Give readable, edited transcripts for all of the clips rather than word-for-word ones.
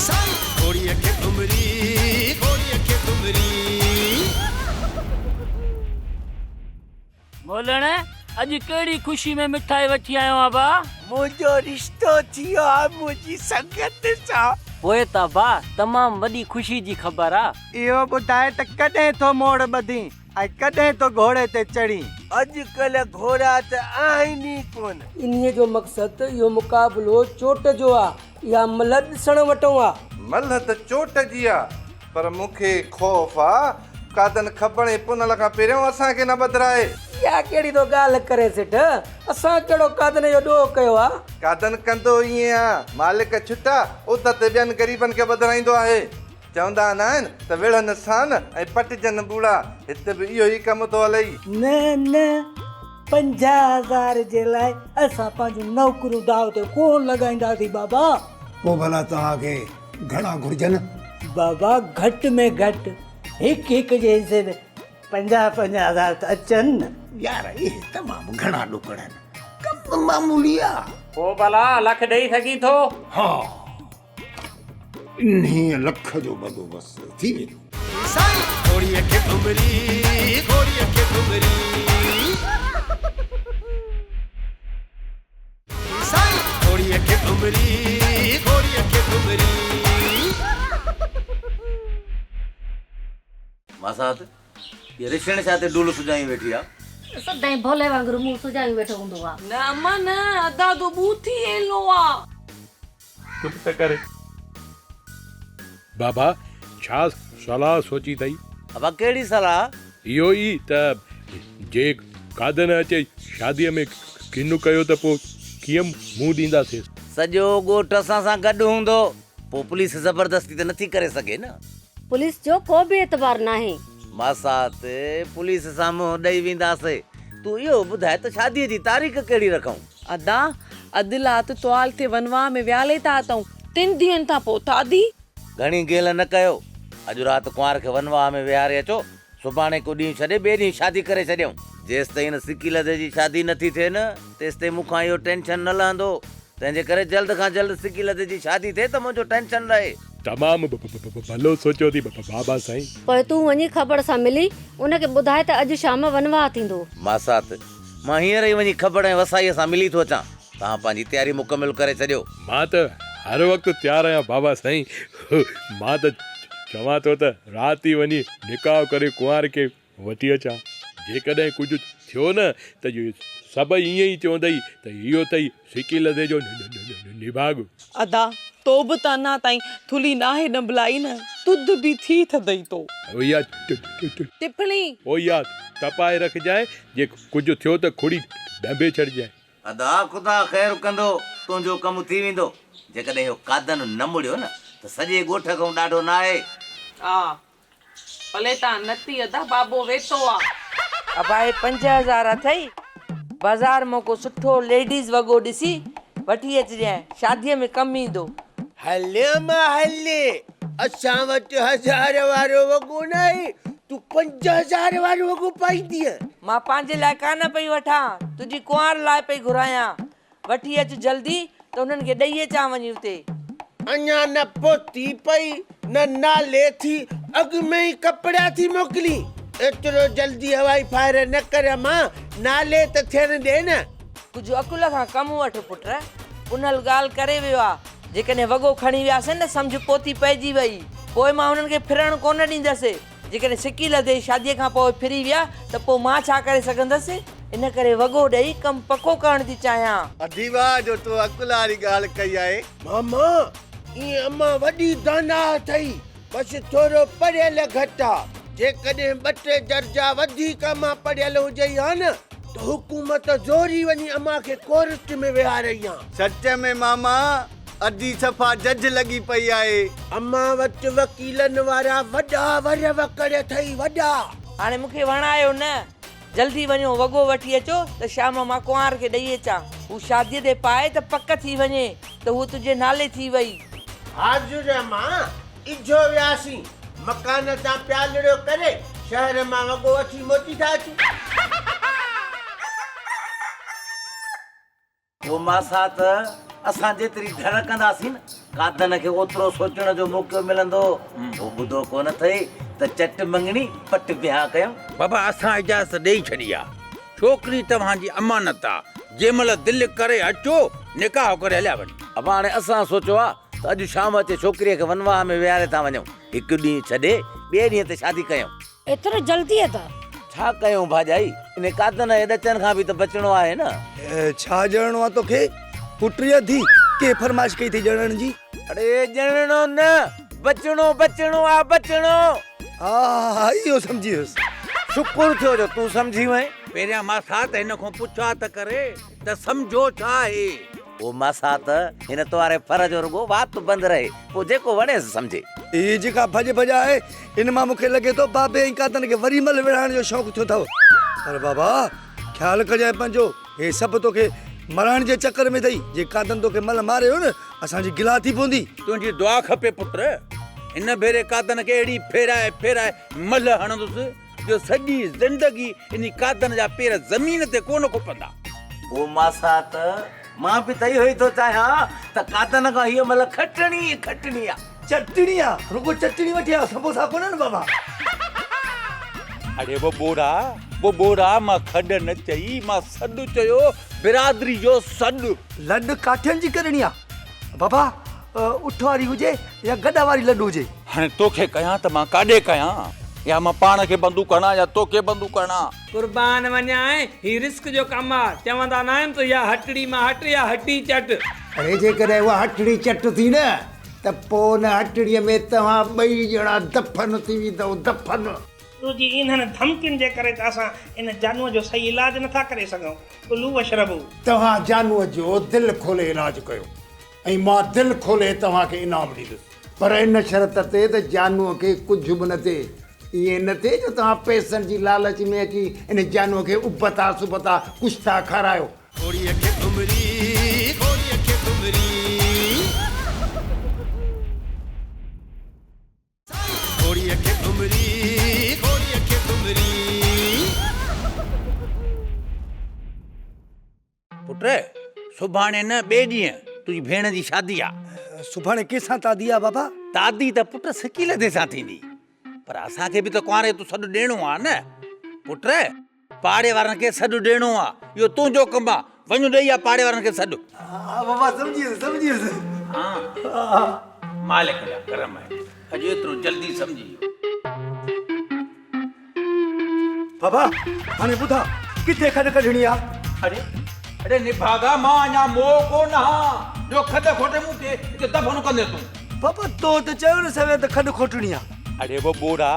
سائين گهوڙيء کي گهمري، گهوڙيء کي گهمري. مولڻ، اڄ ڪهڙي خوشي ۾ مٺائي وٺي آيو آن ڀاء؟ منهنجو رشتو ٿي ويو آ منهنجي سنگت سان. پوء ته ڀاء تمام وڏي خوشي جي خبر آ. اهو ٻڌاء ته ڪڏهن ٿو موڙ ٻڌين ۽ ڪڏهن ٿو گهوڙي تي چڙهين؟ اڄڪلهه گهوڙا ته آهن ئي ڪونه. انهيء جو مقصد ته اهو مقابلو چوٽ جو آ، اها ملهه ڏسڻ وٽئون آ. ملهه ته چوٽ جي آ، پر مون کي خوف آ، قادن کٻڻ ۽ پنهل کان پهريون اسان کي نه ٻڌرائي. اها ڪهڙي ٿو ڳالهه ڪرين سيٺ، اسان ڪهڙو قادن جو ڏوهه ڪيو آ؟ قادن ڪندو ائين آ، مالڪ ڇٽا، اڌ تي ٻين غريبن کي ٻڌرائيندو آهي. چوندا ناهن ته وڙهن سان ۽ پٽجن ٻوڙا، هت به اهو ئي ڪم ٿو هلئي. نه نه، 50,000 جي لاء اسان پنهنجون نوڪريون داء تي ڪونه لڳائينداسين بابا. پوء ڀلا توهان کي گهڻا گهرجن؟ بابا گهٽ ۾ گهٽ هڪ هڪ جي حصي ۾ 50 50 هزار ته اچن نه. يار اهي تمام گهڻا ڏوڪڙ آهن، ڪم معمولي آ. پوء ڀلا لک ڏئي سگهين ٿو؟ ها انهيء لک جو بندوبست ٿي ويندو. سائين گهوڙيء کي گهمري، گهوڙيء کي گهمري. سائين گهوڙيء کي گهمري، گهوڙيء کي گهمري. ماسات، هيء رڇڻ ڇا تي ڊول سجايون ويٺي آ؟ سدائين ڀولي وانگر منهن سجايون ويٺو هوندو آ. نه اما نه، ادا تو ٻوٿ ئي ايلو آ. چپ ته ڪر. بابا، ڇا صلاح سوچي اٿئي؟ ابا ڪهڙي صلاح؟ اهو ئي ته جي قادن اچي شاديء ۾ ڪن ڪيو ته پوء ڪيئن منهن ڏينداسينس؟ سڄو ڳوٺ اسان سان گڏ هوندو، پوء پوليس زبردستي ته نٿي ڪري سگهي نه. پوليس جو ڪو به اعتبار ناهي. ماسات، پوليس سان منهن ڏئي وينداسين. تون اهو ٻڌاء ته شاديء جي تاريخ ڪهڙي رکون؟ ادا، اڌ لات توال ٿي ونواهه ۾ ويالي ٿا اٿئون، تن ڏينهن کان پوء ٿادي. گهڻي گيل نه ڪيو. اڄ رات ڪنوار کي ونواهه ۾ ويهاري اچو، سڀاڻي ڪو ڏينهن ڇڏي ٻئي ڏينهن شادي ڪري ڇڏيون. جيستائين هن سڪيلڌي جي شادي نه ٿي ٿئي نه، تيستائين مون کان اهو ٽينشن نه لهندو. تنهن جي ڪري جلد کان جلد سڪيلڌي جي شادي ٿئي ته منهنجو ٽينشن لهي. تمام ڀلو سوچيو اٿئي بابا سائين. پوء تون وڃي کٻڙ سان ملي ان کي ٻڌاء ته اڄ شام ونواهه ٿيندو. ماسات، مان هينئر ئي وڃي کٻڙ ۽ وسائيء سان ملي ٿو اچان. توهان پنهنجي تياري مڪمل ڪري ڇڏيو. مان ته هر وقت تيار آهيان بابا سائين. مان ته چوان ٿو ته رات ئي وڃي نڪاح ڪري ڪنوار کي وٺي اچان. جيڪڏهن ڪجهه ٿيو نه ته سڀئي ائين ئي چوندئي ته اهو اٿئي سڪي لڌي جو نڀاڳ. ادا، تو به ته اڃا تائين ٿلهي ناهي ڏنڀلائي نه، تڌ به ٿي ٿڌئي تو. او اها ٽڦڻي. او اها تپائي رکجانء، جي ڪجهه ٿيو ته کڙي ڏنڀي ڇڏجانء. ادا خدا خير ڪندو، تنهنجو ڪم ٿي ويندو. جيڪڏهن اهو قادن نه مڙيو نه ته سڄي ڳوٺ کان ڏاڍو ناهي. آ پلي تان نه ٿي ادا بابو ويتو آ. ابا هي 5000 اٿئي، بازار مان ڪو سٺو ليڊيز وڳو ڏسي وٺي اچجانء، شاديء ۾ ڪم ايندو. هل اما هل، اسان وٽ هزار وارو وڳو ناهي، تون 5000 وارو وڳو پائيندينء. مان پنهنجي لاء ڪانه پئي وٺان، تنهنجي ڪنوار لاء پئي گهرايان. وٺي اچ جلدي ته انهن کي ڏئي اچان وڃي اتي. اڃا نه پوتي پئي نه نالي ٿي، اڳ ۾ ئي ڪپڙا ٿي موڪلين. ايترو جلدي هوائي فائر نه ڪر امان، نالي ته ٿيڻ ڏي نه. ڪجهه عقل کان ڪم وٺ پٽ. پنهل ڳالهه ڪري ويو آ. جيڪڏهن وڳو کڻي وياسين نه سمجهه پوتي پئجي وئي. پوء مان انهن کي ڦرڻ ڪونه ڏيندس. جيڪڏهن سڪي لڌي شاديء کان پوء ڦري ويا ته پوء مان ڇا ڪري سگهندس؟ ان ڪري وڳو ڏئي ڪم پڪو ڪرڻ ٿي چاهيان. ادي واهه جو تو عقل واري ڳالهه ڪئي آهي. ماما، ائين امان وڏي داناء اٿئي، بس ٿورو پڙهيل گهٽ آ. جيڪڏهن ٻه ٽي درجا وڌيڪ امان پڙهيل هجئي ها نه ته حڪومت زوري وڃي امان کي ڪورٽ ۾ ويهارئي ها. سچ ۾ ماما، ادي صفا جج لڳي پئي آهي. امان وٽ وڪيلن وارا وڏا ور وڪڙ اٿئي، وڏا. هاڻي مون کي وڻايو نه. جلدي وڃو وڳو وٺي اچو ته شام مان ڪنوار کي ڏئي اچان. هو شاديء تي پائي ته پڪ ٿي وڃي ته هوء تنهنجي نالي ٿي وئي. حاضر امان، اجهو وياسين. مڪان تان پيالڙو ڪري شهر مان وڳو وٺي موٽي ٿا اچون. پوء ماسات اسان جيتري ڍر ڪنداسين نه. قادن کي اوترو سوچڻ جو موقعو ملندو. هو ٻڌو ڪونه اٿئي ته چٽ مڱڻي پٽ بيهان ڪيم. بابا اسان اجازت ڏيئي ڇڏي آ. ڇوڪري توهان جي امانت آ. جنهن مهل دل ڪري اچو، نڪاح ڪري هليا وڃو. ابا هاڻي اسان سوچيو آ ته اڄ شام اچي ڇوڪريء کي ونواهه ۾ ويهاري ٿا وڃون. هڪ ڏينهن ڇڏي ٻئي ڏينهن تي شادي ڪيون. ايترو جلدي ادا؟ ڇا ڪيون ڀاڄائي، انهي قادن ۽ ڏچن کان به ته بچڻو آهي نه. ڇا ڄڻڻو آ توکي، پٽ يا ڌيء؟ ڪنهن فرمائش ڪئي اٿئي ڄڻڻ جي؟ اڙي ڄڻڻو نه، بچڻو بچڻو آ بچڻو. ها ها اهو سمجهي ويس. شڪر ٿيو جو تون سمجهي وئين. پهريان ماسات هن کان پڇا ته ڪري ته سمجهو ڇا آهي؟ او ماسات، هن تواري ڦر جو رڳو وات بند رهي، پوء جيڪو وڻيس سمجهي. هي جيڪا ڀڄ ڀڄ آهي، ان مان مون کي لڳي ٿو بابي ۽ قادن کي وري ملهه وڙهائڻ جو شوق ٿيو اٿئو. پر بابا، خيال ڪجانء پنهنجو، هي سڀ توکي مرائڻ جي چڪر ۾ اٿئي. جي قادن توکي ملهه ماري ويو نه، اسان جي گلا ٿي پوندي. تنهنجي دعا کپي پٽ، هن ڀيري قادن کي اهڙي ڦيرائي ڦيرائي ملهه هڻندس، جو سڄي زندگي انهي قادن جا پير زمين تي ڪو نه کپندا. او ماسات، مان به ته اهو ئي ٿو چاهيان ته قادن کان هيء ملهه کٽڻي ئي کٽڻي آ. چٽڻي آ، رڳو چٽڻي وٺي آ، سمبوسا ڪونهن بابا. اڙي ٻوٻوڙا، ٻوٻوڙا، مان کڏ نه چئي، مان سڏ چيو، برادري جو سڏ. لڏ ڪاٺين جي ڪرڻي آ بابا، اٺ واري هجي يا گڏهه واري لڏ هجي. هاڻي توکي ڪيان ته مان ڪاڏي ڪيان؟ يا مان پاڻ کي بندوق هڻان يا توکي بندوق هڻان. قربان وڃانء، هي رزق جو ڪم آ، چوندا ناهن ته يا هٽڙي مان هٽ يا هٽي چٽ. اڙي جيڪڏهن اها هٽڙي چٽ ٿي نه ته پوء ان هٽڙيء ۾ توهان ٻئي ڄڻا دفن ٿي ويندؤ، دفن. تنهنجي انهن ڌمڪين جي ڪري ته اسان ان جانوء جو صحيح علاج نٿا ڪري سگهون. ڪلوا واشربوا. توهان جانوء جو دل کولي علاج ڪيو ۽ مان دل کولي توهان کي انعام ڏيندس. پر ان شرط تي ته جانوء کي ڪجهه به نه ٿئي. ائين نه ٿئي جو توهان پئسن جي لالچ ۾ اچي ان جانوء کي ابتا سبتا ڪشتا کارايو. گهوڙيء کي ٺمري، گهوڙيء کي ٺمري. گهوڙيء کي ٺمري، گهوڙيء کي ٺمري. پٽ، سڀاڻي نه ٻئي ڏينهن تنهنجي ڀيڻ جي شادي آ. سڀاڻي ڪنهن سان تادي آ بابا؟ تادي ته پٽ سڪيلڌي سان ٿيندي، پر اسان کي به ته ڪنواري تو سڏ ڏيڻو آ نه. پٽ، پاڙي وارن کي سڏ ڏيڻو آ، اهو تنهنجو ڪم آ، وڃ ڏئي آ پاڙي وارن کي سڏ. ها بابا سمجهي ويس سمجهي ويس. ها مالڪ جا ڪرم آهن، اڄ ايترو جلدي سمجهي ويو. بابا هاڻي ٻڌاء ڪٿي کڏ ڪڍڻي آ؟ اڙي اڙي نڀاڳا مان اڃا موئو ڪو نه هان جو کڏ کوٽي مون کي هتي دفن ڪندين تون. بابا تو ته چيو نه سوين ته کڏ کوٽڻي آ. اڙي ٻوٻوڙا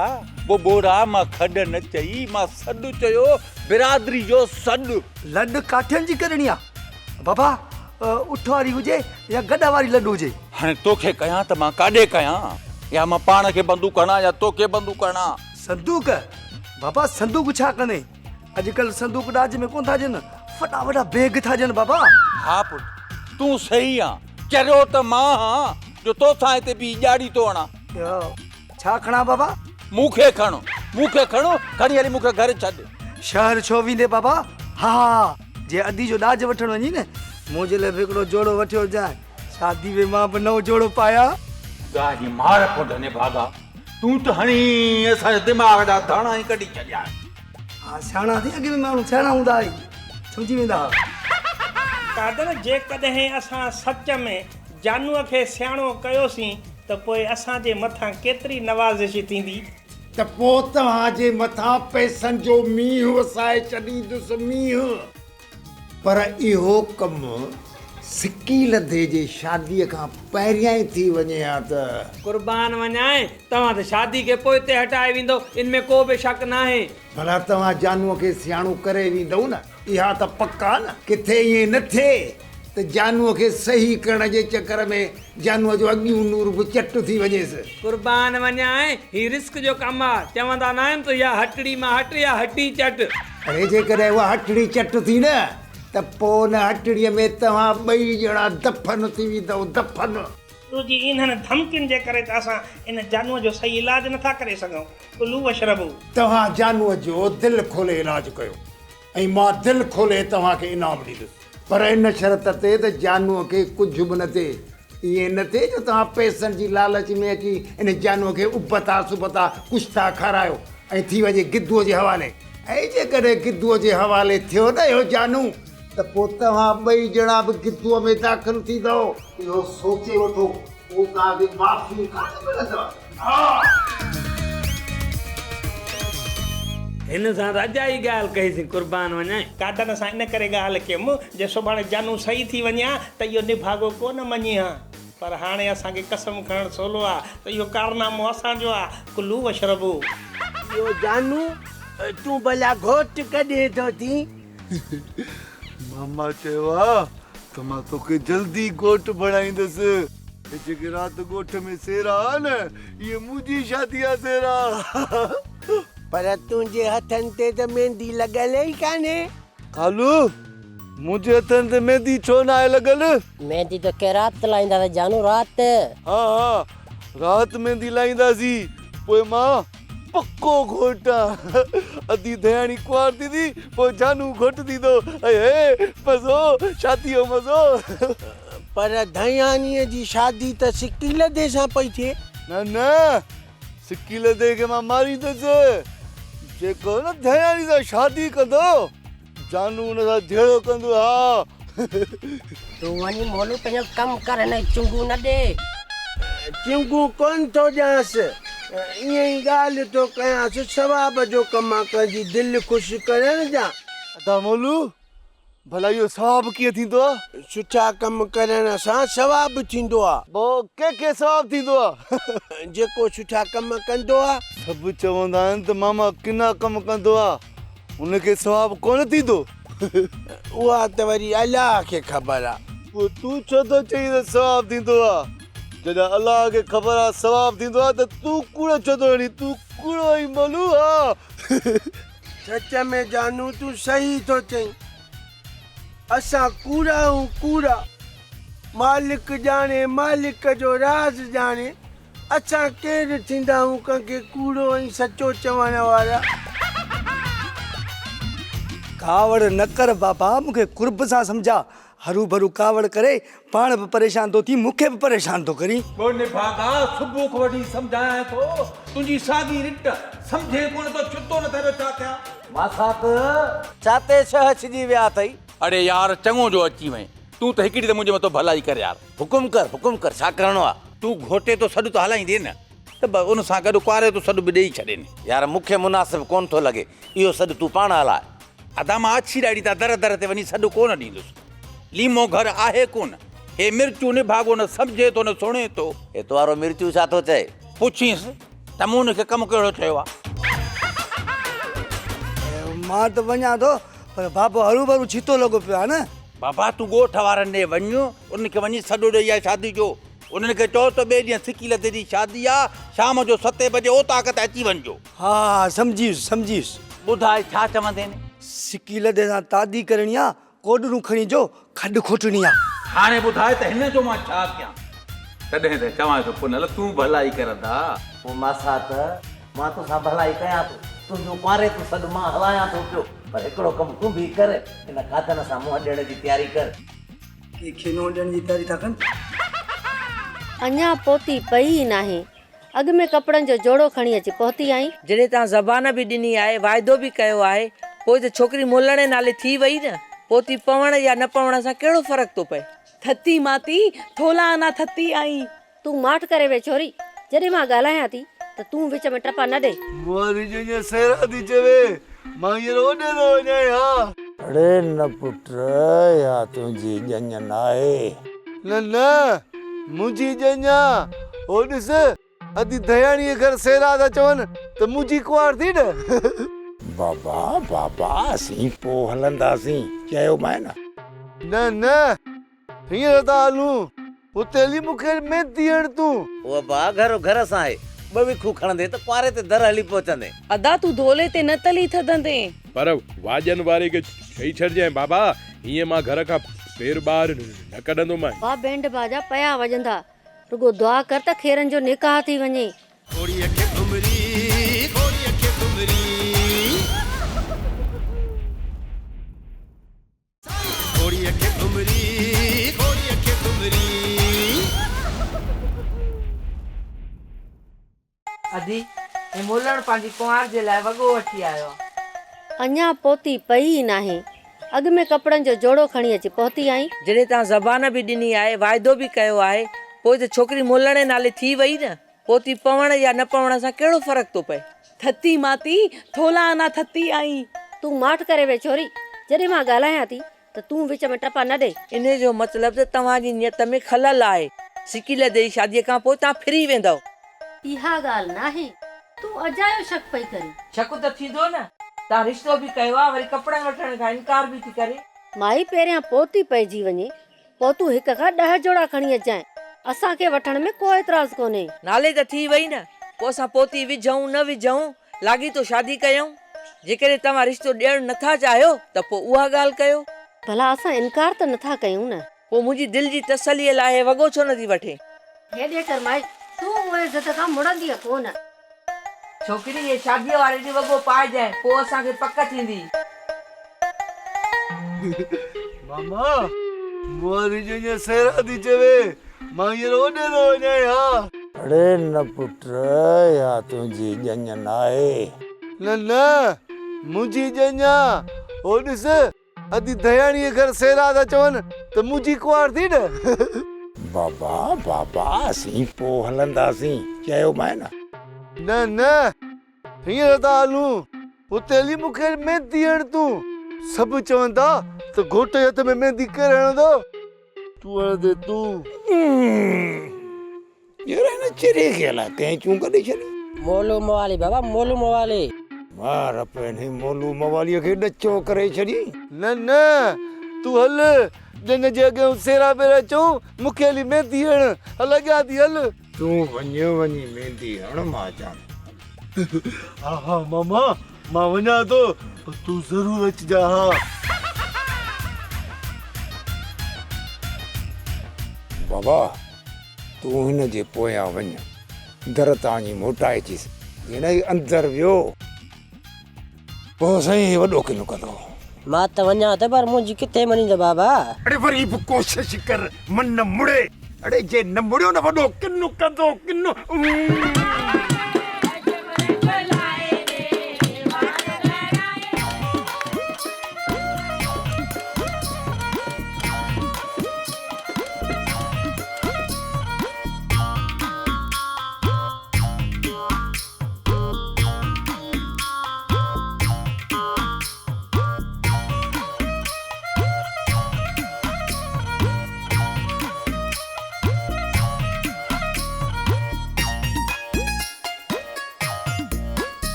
ٻوٻوڙا مان کڏ نه چئي مان سڏ چيو برادري جو سڏ. لڏ ڪاٺين جي ڪڍڻي آ بابا اٺ واري هجي يا گڏهه واري لڏ هجي. هاڻي توکي ڪيان ته مان ڪاڏي ڪيان يا مان پاڻ کي بندوق هڻان يا توکي بندوق هڻان. صندوق؟ بابا صندوق ڇا ڪندين؟ اڄڪلهه صندوق ڏاج ۾ ڪونه ٿا ڏين، وڏا وڏا بيگ ٿا ڏين بابا. ها پٽ تون صحيح آن، چريو ته مان هان جو توسان هتي بيهي ڄاڙي ٿو هڻان. ڇا کڻان بابا؟ مون کي کڻ، مون کي کڻ، کڻي هلي مون کي گهر ڇڏ. شهر ڇو ويندين بابا؟ ها ها جي ادي جو ڏاج وٺڻ وڃين نه، منهنجي لاء به هڪڙو جوڙو وٺيو اچجانء. شادي ۾ مان به نئون جوڙو پايان. ڳاهه جي مار پٽ نڀاڳا، تون ته هڻي اسان جي دماغ جا ڌاڻا ئي ڪڍي ڇڏيا. ها سياڻا ٿي، اڳ ۾ ماڻهو سياڻا هوندا هئا، سمجهي ويندا هئا. قادر جيڪڏهن اسان سچ ۾ جانوء کي سياڻو ڪيوسين ته پوء اسان جي مٿان ڪيتري نوازش ٿيندي. ته پوء توهان جي مٿان پئسن جو مينهن وسائي ڇڏيندس، مينهن. پر اهو ڪم سڪي لڌي جي شاديء کان پهريائين ٿي وڃي ها ته. قربان وڃانء، توهان ته شادي کي پوئتي هٽائي ويندؤ، ان ۾ ڪو به شڪ ناهي. ڀلا توهان جانوء کي سياڻو ڪري ويندؤ نه؟ اها ته پڪ آ نه. ڪٿي ائين نه ٿئي ته جانوء کي صحيح ڪرڻ جي چڪر ۾ جانوء جو اڳيون نور به چٽ ٿي وڃيس. قربان وڃانء، هي رزق جو ڪم آ، چوندا ناهن ته يا هٽڙي مان هٽ يا هٽي چٽ. اڙي جيڪڏهن اها هٽڙي چٽ ٿي نه ته پوء ان هٽڙيء ۾ توهان ٻئي ڄڻا دفن ٿي ويندؤ، دفن. تنهنجي انهن ڌمڪين جي ڪري ته اسان ان جانوء جو صحيح علاج نٿا ڪري سگهون. ڪلوا واشربوا. توهان جانوء جو دل کولي علاج ڪيو ۽ مان دل کولي توهان کي انعام ڏيندس. پر ان شرط تي ته جانوء کي ڪجهه به نه ٿئي. ائين نه ٿئي جو توهان پئسن جي لالچ ۾ اچي ان جانوء کي ابتا سبتا ڪشتا کارايو ۽ ٿي وڃي گدوء جي حوالي. ۽ جيڪڏهن گدوء جي حوالي ٿيو نه اهو جانو ته پوء توهان ٻئي ڄڻا به گدوء ۾ داخل ٿيندؤ. اهو سوچي وٺو، پوء توهان کي معافي ڪانه ملندؤ. ها! هن سان ته اجائي ڳالهه ڪئيسين، قربان وڃانء. قادن سان ان ڪري ڳالهه ڪيم، جي سڀاڻي جانو صحيح ٿي وڃي ها ته اهو نڀاڳو ڪونه مڃي ها. پر هاڻي اسان کي قسم کڻڻ سولو آ ته اهو ڪارنامو اسان جو آ، ڪلو واشربو. اهو جانو، تون ڀلا گهوٽ ڪڏهن ٿو ٿين؟ ماما چيو آ ته مان توکي جلدي گهوٽ بڻائيندس. هي جيڪي رات ڳوٺ ۾ سيرا آ نه، اهي منهنجي شادي جا سيرا. پر تنهنجي هٿن تي ته ميندي لڳل ئي ڪانهي. ڪالو، منهنجي هٿن تي ميندي ڇو ناهي لڳل؟ ميندي توکي رات لائينداسين جانو رات. ها ها رات ميندي لائينداسين پوء مان پڪو گهوٽ آن. ادي ڌياڻي ڪنوار ٿيندي پوء جانو گهوٽ ٿيندو. اي هي مزو شادي جو مزو. پر ڌياڻيء جي شادي ته سڪيلڌي سان پئي ٿئي. نه نه سڪيلڌي کي مان ماريندس. جيڪو نه ڌياڻي سان شادي ڪندو جانو ان سان جهيڙو ڪندو ها. تون وڃي مولو پنهنجو ڪم ڪر هن کي چنگون نه ڏي. چنگون ڪونه ٿو ڏيانس ائين ئي ڳالهه ٿو ڪيانس ثواب جو ڪم آ ڪنهن جي دل خوش ڪرڻ جا. ادا مولو ڀلا اهو ثواب ڪيئن ٿيندو آ؟ سٺا ڪم ڪرڻ سان ثواب ٿيندو آ. پوء ڪنهن کي ثواب ٿيندو آ؟ جيڪو سٺا ڪم ڪندو آ. سڀ چوندا آهن ته ماما ڪنا ڪم ڪندو آ. ان کي ثواب ڪونه ٿيندو. اها ته وري الله کي خبر آ. پوء تون ڇو ٿو چئين ته ثواب ٿيندو آ؟ جڏهن الله کي خبر آ ثواب ٿيندو آ ته تون ڪوڙ ڇو ٿو هڻين؟ تون ڪوڙو آهين مولو ها. سچ ۾ جانو تون صحيح ٿو چئين. اسان ڪوڙا آهيون ڪوڙا. مالڪ ڄاڻي مالڪ جو راز ڄاڻي. اسان ڪير ٿيندا آهيون ڪنهن کي ڪوڙو ۽ سچو چوڻ وارا. ڪاوڙ نه ڪر بابا مون کي قرب سان سمجهاء. هروڀرو ڪاوڙ ڪري پاڻ به پريشان ٿو ٿين مون کي به پريشان ٿو ڪرين. ٻيو نڀاڳا صبح کان وٺي سمجهايانء ٿو تنهنجي ساڳي رٽ سمجهين ڪونه ٿو ڇتو نه ٿئي ڇا ٿيان. ماسات ڇاتي ڇهه ڇڄي ويا اٿئي. اڙي يار چڱو جو اچي وئين تون ته هڪڙي ته منهنجي مٿو ڀلائي ڪر يار. حڪم ڪر حڪم ڪر ڇا ڪرڻو آ. تون گهوٽي تو سڏ ته هلائيندين نه ته به ان سان گڏ ڪنواري تو سڏ به ڏيئي ڇڏين. يار مون کي مناسب ڪونه ٿو لڳي اهو سڏ تون پاڻ هلاء. ادا مان اڇي ڏاڙهي تان در در تي وڃي سڏ ڪونه ڏيندس. ليمو گهر آهي ڪونه. هي مرچون نڀاڳو نه سمجهي ٿو نه سڻي ٿو. هي تو وارو مرچون ڇا ٿو چئي؟ پڇينس ته مون هن کي ڪم ڪهڙو چيو آ. مان ته وڃان ٿو پر بابو هروڀرو ڇتو لڳو پيو آ نه. بابا تون ڳوٺ وارن ڏي وڃ، انهن کي وڃي سڏ ڏئي آء شادي جو. انهن کي چئو ته ٻئي ڏينهن سڪي لڌي جي شادي آ، شام جو ستين بجي اوطاق تي اچي وڃجو. ها ها سمجهي ويس سمجهي ويس. ٻڌاء ڇا چوندين؟ سڪي لڌي سان تعدي ڪرڻي آ، ڪوڏرون کڻي جو کڏ کوٽڻي آ. هاڻي ٻڌاء ته هن جو مان ڇا ڪيان؟ تڏهن ته چوان ٿو پنهل تون ڀلائي ڪر ادا. پوء ماسات مان توسان ڀلائي ڪيان ٿو، تنهنجو ڪنواريتو سڏ مان هلايان ٿو پيو، پر هڪڙو ڪم تون به ڪر، ان قاتل سان منهن ڏيڻ جي تياري ڪر. ڪنهن کي منهن ڏيڻ جي تياري ٿا ڪن؟ اڃا پوتي پئي ئي ناهي، اڳ ۾ ڪپڙن جو جوڙو کڻي اچي پهتي آهين. جڏهن توهان زبان به ڏني آهي، واعدو به ڪيو آهي، پوء ته ڇوڪري مولڻي نالي ٿي وئي نه، پوتي پوڻ يا نه پوڻ سان ڪهڙو فرق ٿو پئي؟ ٿتي ماتي، ٿولا آنا ٿتي آئين. تون ماٺ ڪري ويهه ڇوري، جڏهن مان ڳالهايان ٿي ته تون وچ ۾ ٽپا نه ڏي. موري جو ائين سهرا ٿي چوي، مان هينئر اوڏي ٿو وڃانء ها. اڙي نه پٽ، اها تنهنجي ڄڃ ناهي. نه نه، منهنجي ڄڃ آ. هو ڏس، ادي ڌياڻيء گهر سهرا ٿا چون ته منهنجي ڪنوار ٿي نه. بابا، بابا، اسين پوء هلنداسين، چيومانء نه. نه نه، هينئر ٿا هلون. اتي هلي مون کي ميندي هڻ تون. او ابا، گهر گهر سان آهي. ٻه وکون کڻندين ته ڪنواري تي در هلي پهچندين. ادا تون ڌولي تي نه تلي ٿڌندين. پر واڄن واري کي چئي ڇڏجانء بابا، هينئن مان گهر کان پير ٻاهر نه ڪڍندومانء. ڀاء بينڊ باجا پيا وڄندا. رڳو دعا ڪر ته خيرن جو نڪاح ٿي وڃي. گهوڙيء کي گهمري، گهوڙيء کي گهمري. گهوڙيء کي گهمري، گهوڙيء کي گهمري. ادي، هي مولڻ پنهنجي ڪنوار جي لاء وڳو وٺي آيو آ. اڃا پوتي پئي ئي ناهي، اڳ ۾ ڪپڙن جو جوڙو کڻي اچي پهتي آهين. جڏهن توهان زبان به ڏني آهي، واعدو به ڪيو آهي، پوء ته ڇوڪري مولڻ جي نالي ٿي وئي نه. پوتي پوڻ يا نه پوڻ سان ڪهڙو فرق ٿو پئي؟ ٿتي ماتي، ٿولا آنا ٿتي آهين. تون ماٺ ڪري ويهه ڇوري، جڏهن مان ڳالهايان ٿي ته تون وچ ۾ ٽپا نه ڏي. انهيء جو مطلب ته توهان جي نيت ۾ خلل آهي. سڪيل ڏيئي شاديء کان پوء توهان ڦري ويندؤ. اها ڳالهه ناهي. تون اجايو شڪ پئي ڪرين. شڪ ته ٿيندو نه. توهان رشتو به ڪيو آهي، وري ڪپڙن وٺڻ کان انڪار به ٿي ڪري. مائي پهريان پوتي پئجي وڃي، پوء تون هڪ کان ڏهه جوڙا کڻي اچجانء. اسان کي وٺڻ ۾ ڪو اعتراض ڪونهي. نالي ته ٿي وئي نه. پوء اسان پوتي وجهون نه وجهون، لاڳيتو شادي ڪيون؟ جيڪڏهن توهان رشتو ڏيڻ نه ٿا چاهيو ته پوء اها ڳالهه ڪيو. ڀلا اسان انڪار ته نه ٿا ڪيون نه. پوء منهنجي دل جي تسليء لاء هي وڳو ڇو نه ٿي وٺين؟ هيڏي ڪر مائي، تون اهي ضد کان مڙندينء ڪو نه. ڇوڪري، هي شاديء واري ڏينهن وڳو پائجانء، پوء اسان کي پڪ ٿيندي. ماما، موري جو ائين سيرا ٿي چوي، مان هينئر اوڏي ٿو وڃانء ها. اڙي نه پٽ، اها تنهنجي ڄڃ ناهي. نه نه، منهنجي ڄڃ آ. هو ڏس، ادي ڌياڻيء گهر سيرا ٿا چون ته منهنجي ڪنوار ٿي نه. بابا، بابا، اسين پوء هلنداسين، چيومانء نه. نه نه، هينئر ٿا هلون. اتي هلي مون کي ميندي هڻ تون. سڀ چون ٿا ته گهوٽ جي هٿ ۾ ميندي ڪير هڻندو؟ تون هڻندين تون. يار هن چري کي الاء ڪنهن چونڪ ڏئي ڇڏي. مولو موالي بابا مولو موالي. مار پنهنجي مولو مواليء کي ڏچو ڪري ڇڏيئين. نه نه تون هل ڄڃ جي اڳيان سيرا ٻيرا چئون مون کي هلي ميندي هڻ هل اڳيان ٿي هل. تون وڃ وڃي ميندي هڻ مان اچان ٿو. ها ها ماما مان وڃان ٿو پر تون ضرور اچجان ها. بابا تون هن جي پويان وڃ، در تان وڃي موٽائي اچيس. جي نه هي اندر ويو، پوء سائين هي وڏو ڪنو ڪندو. مان ته وڃان ٿو پر منهنجي ڪٿي مڃيندو بابا. اڙي وري به ڪوشش ڪر، من نه مڙي. اڙي جي نه مڙيو نه وڏو ڪنو ڪندو، ڪنو.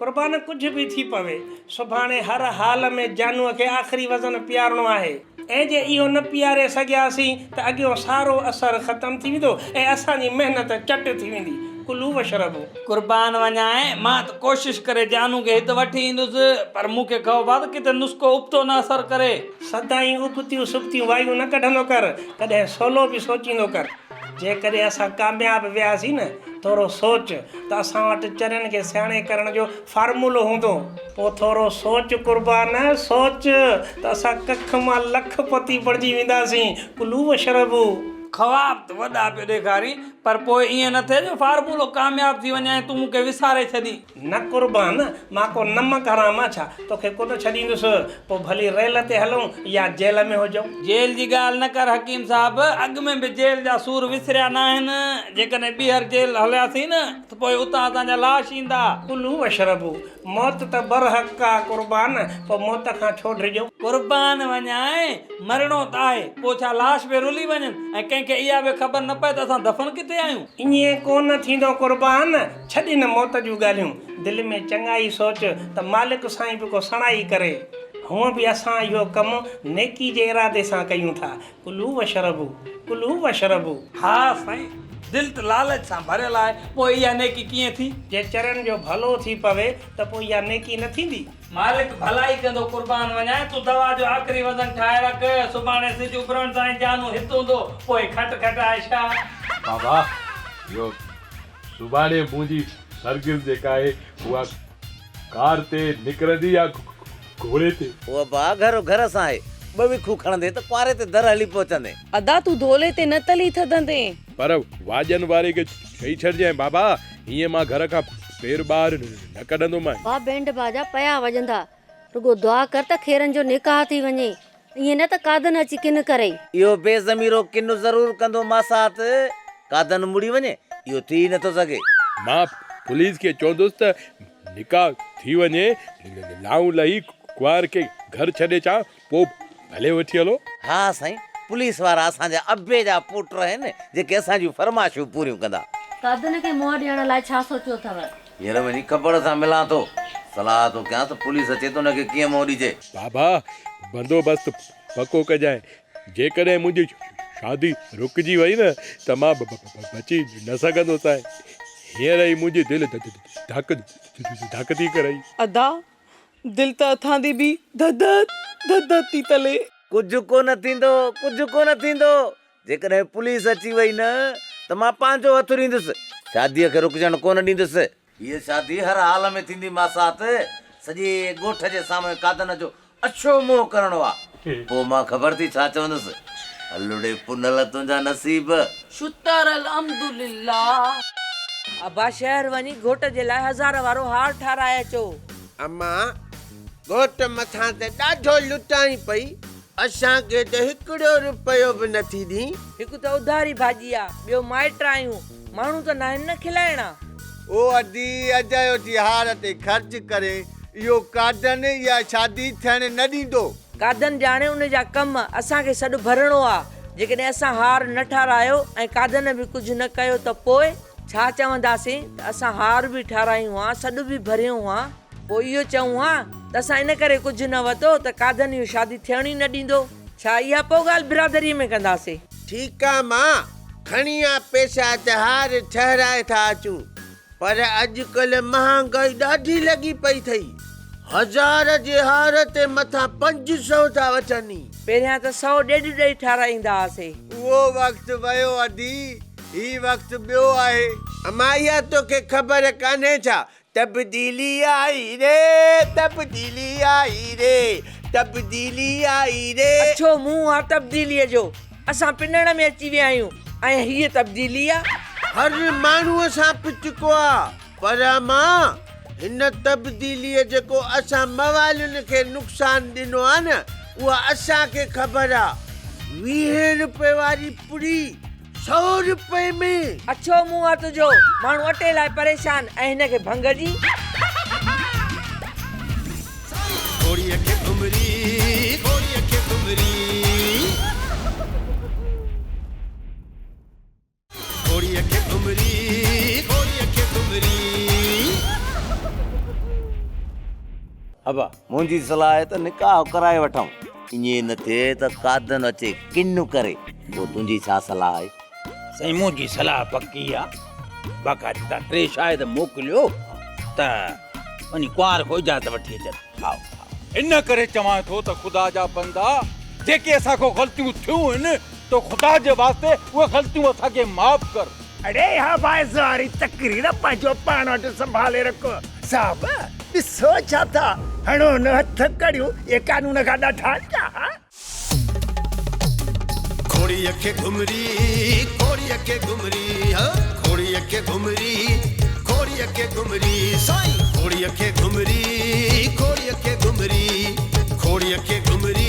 قربان ڪجهه به ٿي پوي، سڀاڻي هر حال ۾ جانوء کي آخري وزن پيارڻو آهي. ۽ جي اهو نه پياري سگهياسين ته اڳيون سارو اثر ختم ٿي ويندو ۽ اسان جي محنت چٽ ٿي ويندي. ڪلو وشربو. قربان وڃانء، مان ته ڪوشش ڪري جانو کي هت وٺي ايندس، پر مون کي خوف آ ته ڪٿي نسخو ابتو نه اثر ڪري. سدائين ابتيون سبتيون وايون نه ڪڍندو ڪر، ڪڏهن سولو به سوچيندو ڪر. جيڪڏهن اسان ڪامياب وياسين نه، ٿورو سوچ ته اسان وٽ چرين کي سياڻي ڪرڻ جو فارمولو هوندو. پوء ٿورو سوچ قربان، سوچ ته اسان ڪک مان لک پتي بڻجي وينداسين. ڪلو وشربو. خواب ته وڏا پيو ڏيکارين، پر پوء ائين نه ٿئي جو فارمولو ڪامياب ٿي وڃي ۽ تون مون کي وساري ڇڏين. نه قربان، مان ڪو نمڪ حرام آ ڇا؟ توکي ڪونه ڇڏيندس، پوء ڀلي ريل تي هلون يا جيل ۾ هجون. جيل جي ڳالهه نه ڪر حڪيم صاحب، اڳ ۾ به جيل جا سور وسريا ناهن، جيڪڏهن ٻيهر جيل هلياسين نه ته پوء اتان اسان جا لاش ايندا. ڪلو واشربو، موت ته برحق آ قربان، پوء موت کان ڇو ڊڄون؟ قربان وڃانء، مرڻو ته آهي، پوء ڇا لاش به رلي وڃن ۽ ڪنهن کي اها به خبر نه پئي ته اسان دفن ڪٿي آهيون؟ ائين ڪونه ٿيندو قربان، ڇڏ ان موت جون ڳالهيون، دل ۾ چڱائي سوچ ته مالڪ سائين به ڪو سڻائي ڪري. هونء به اسان اهو ڪم نيڪي جي ارادي سان ڪيون ٿا. ڪلو واشربو، ڪلو واشربو. ها سائين، دل ته لالچ سان ڀريل آهي، پوء اها نيڪي ڪيئن ٿي؟ جي چرين جو ڀلو ٿي پوي ته پوء اها نيڪي نه ٿيندي. مالڪ ڀلائي ڪندو قربان وڃانء، تون دوا جو آخري وزن ٺاهي رک، سڀاڻي سج اڀرڻ سان ئي جانو هت هوندو، پوء کٽ کٽائي ڇا؟ بابا اهو سڀاڻي منهنجي سرگس جيڪا آهي اها ڪار تي نڪرندي يا گهوڙي تي؟ او ابا گهر گهر سان آهي، ٻه وکون کڻندي ته ڪنواري تي در هلي پهچندين. ادا تون ڌولي تي نه تلي ٿڌندين. پر واڄن واري کي چئي ڇڏجانء بابا، هيئن مان گهر کان پير ٻاهر نه ڪڍندومانء. ڀاء بينڊ باجا پيا وڄندا، رڳو دعا ڪر ته خيرن جو نڪاح ٿي وڃي، ائين نه ته قادن اچي ڪن ڪرئي. اهو بي ضميرو ڪن ضرور ڪندو ماسات، قادن مڙي وڃي، اهو ٿي ئي نٿو سگهي. مان پوليس کي چوندس ته نڪاح ٿي وڃي، لائون لهي ڪنوار کي گهر ڇڏي اچان، پوء ڀلي وٺي هلو. ها سائين، پوليس وارا اسان جا ابي جا پوٽ آهن، جيڪي اسان جون فرمائشون پوريون ڪندا. قادن کي منهن ڏيڻ لاء ڇا سوچيو اٿو؟ هينئر وڃي کبڙ سان ملان ٿو. صلاح ٿو ڪيان ته پوليس اچي ته ان کي ڪيئن منهن ڏجي. بابا، بندوبست پڪو ڪجانء. جيڪڏهن منهنجي شادي رڪجي وئي نه ته مان بچي نه سگهندوسانء. هينئر ئي منهنجي دل ڌڪ ڌڪ ٿي ڪري. ادا، دل ته اٿان the به ڌڌ ڌڌ ٿي تلي. ڪجهه ڪونه ٿيندو، ڪجهه ڪونه ٿيندو. جيڪڏهن پوليس اچي وئي نه ته مان پنهنجو هٿ ڏيندس. شاديء کي رڪجڻ ڪونه ڏيندس. هيء شادي هر حال ۾ ٿيندي ماسات. سڄي ڳوٺ جي سامهون قادن جو اڇو منهن ڪرڻو آ. پوء مان خبر ٿي ڇا چوندس. الڙي پنهل تنهنجا نصيب. شتر الحمدلله. ابا شهر وڃي گهوٽ جي لاء هزار وارو هار ٺاراهي اچو. اما، گهوٽ مٿان ته ڏاڍو لٽائين پئي، اسان کي ته هڪڙو رپيو به نٿي ڏين. هڪ ته اڌاري ڀاڄي آ، ٻيو مائٽ آهيون، ماڻهو ته ناهن نه کلائڻا. او ادي، اجايو ٿي هار تي خرچ ڪرين، اهو قادن اها شادي ٿيڻ نه ڏيندو. قادن ڄاڻي ان جا ڪم، اسان کي سڏ ڀرڻو آ، جيڪڏهن اسان هار نه ٺاراهيو ۽ قادن به ڪجهه نه ڪيو ته پوء ڇا چونداسين ته اسان هار به ٺاراهيون ها، سڏ به ڀريون ها. پوء اهو چئون ها ته اسان ان ڪري ڪجهه نه وتو ته قادن اهو شادي ٿيڻ ئي نه ڏيندو. ڇا اها پوء ڳالهه برادريء ۾ ڪنداسين؟ ٺيڪ آ مان، کڻي آ پيسا ته هار ٺهرائي ٿا اچون، پر اڄڪلهه مهانگائي ڏاڍي لڳي پئي ٿئي. هزار جي هار تي مٿان 500 ٿا وٺن ئي. پهريان ته سئو ڏيڍ ڏئي ٺهرائيندا هئاسين. اهو وقت ويو ادي، هي وقت ٻيو آهي. امان اها توکي خبر ڪانهي ڇا تبديلي آئي ري تبديلي آئي ري تبديلي آئي ري. اڇو منهن آ تبديليء جو. اسان پنڻ ۾ اچي ويا آهيون ۽ هيء تبديلي آ. هر ماڻهوء سان پچڪو آ پر امان هن تبديليء جيڪو اسان موالين کي نقصان ڏنو آ نه اها اسان کي خبر آ. ويهين روپئي واري پڙي سئو روپئي ۾. اڇو منهن آ تنهنجو، ماڻهو اٽي لاء پريشان ۽ هن کي ڀنگ جي. گهوڙيء کي گهمري، گهوڙيء کي گهمري. گهوڙيء کي گهمري، گهوڙيء کي گهمري. ابا، منهنجي صلاح آهي ته نڪاح ڪرائي وٺون. ائين نه ٿئي ته قادن اچي ڪن ڪري. پوء تنهنجي ڇا صلاح آهي؟ سائين منهنجي صلاح پڪي آ. باقاعدي تان ٽي شاهد موڪليو ته وڃي ڪنوار کان اجازت وٺي اچن. هائو. ان ڪري چوان ٿو ته خدا جا بندا جيڪي اسان کان غلطيون ٿيون آهن ته خدا جي واسطي اهي غلطيون اسان کي معاف ڪر. اڙي اها واعظ واري تقرير پنهنجو پاڻ وٽ سنڀالي رک. صاحب ڏسو ڇا ٿا هڻو نه هٿ ڪڙيون اهي قانون کان ڏاڍا آهن ڇا ها. گهوڙيء کي گهمري، گهوڙيء کي گهمري، ها گهوڙيء کي گهمري، گهوڙيء کي گهمري، سائين گهوڙيء کي گهمري، گهوڙيء کي گهمري، گهوڙيء کي گهمري.